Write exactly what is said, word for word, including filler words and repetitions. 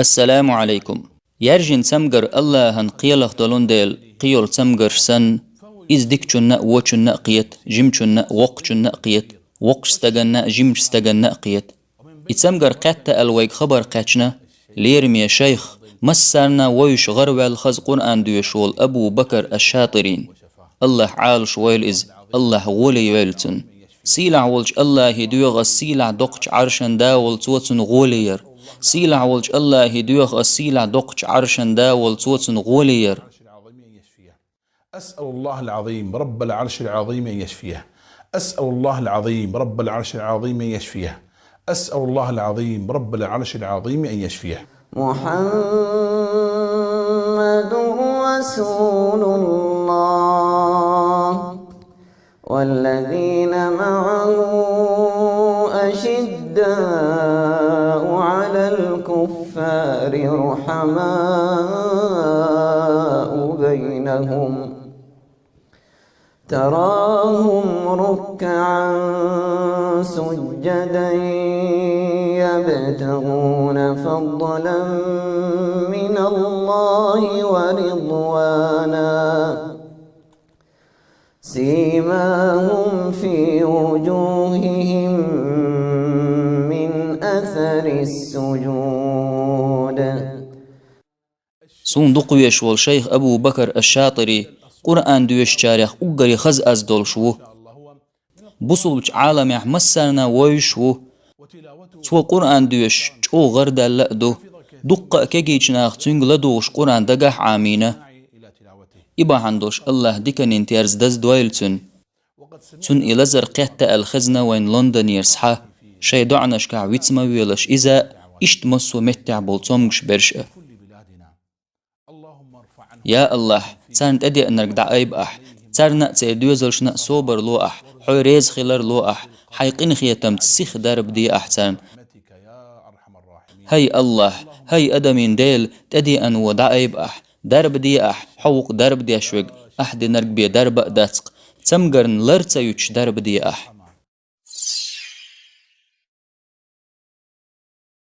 Ассаламу Ӏалайкум. Яьржина цамгар Аллахьан кхелах долун дела, кхийолу цамгарш санна, иза дикачунна а, вочунна а кхета, жимачунна а, воккхачунна а кхета, воккхачу стаганна а, жимачу стаганна а кхета. И цамгар кхетта аьлла вайга хабар кхаьчна, лераме шайх, массарна а вовзаш гӀараваьлла хаза Къуръан доьшуш волу Абу Бакар аш-Шатирин. Аллахь Ӏалаш войла иза, Аллахь гӀоле йойла цунна. Сийлахь волчу Аллахье доьху ас сийлахь доккхачу Ӏаршан да волу цо цунна гӀоле яр. Сийлахь волчу Аллахье доьху ас сийлахь доккхачу Ӏаршан да волу цо цунна гӀоле яр. أسأل الله العظيم رب العرش العظيم أن يشفيه. أسأل الله العظيم رب العرش العظيم أن يشفيه. أسأل الله العظيم رب العرش العظيم أن يشفيه. محمد رسول الله والذين معه أشداء على الكفار رحماء بينهم تراهم ركعا سجدا يبتغون فضلا من الله ورضوانا سيماهم في وجوههم من أثر السجود. Суна дукха везаш волу шайх Абу Бакар аш-Шатири Къуръан доьшучарех уггаре хаза аз долуш ву. Бусулбачу Ӏаламехь массарна а вовзаш ву. Цо Къуръан доьшуш чӀогӀа гӀарадаьлла а ду. Дуккха а кегийчу наха цуьнга ладугӀуш Къуръан дагахь Ӏамийна. И бахьана долуш Аллахь диканийн терза даздойла цуьнан. Цунна и лазар кхетта аьлла хезна вайн Лондонера схьа, шайн доӀанашкахь виц ма велаш иза а, иштта массо а меттехь болу цомгуш берш а. Я Аллахь, царна тӀедеанарг дӀаайба Ахь, царна а, церан доьзалшна а собар ло Ахь, Хьо реза хилар ло Ахь, Хьайн къинхетамца сиха дарба де Ахь царна. ХӀай Аллахь, хӀай адамийн Дела, тӀедеана вон дӀаайба Ахь, дарба де Ахь, Хьо ву-кх дарба деш верг, Ахь динарг бен дарба а дац-кх, цамгарна лар ца юьтуш дарба де Ахь.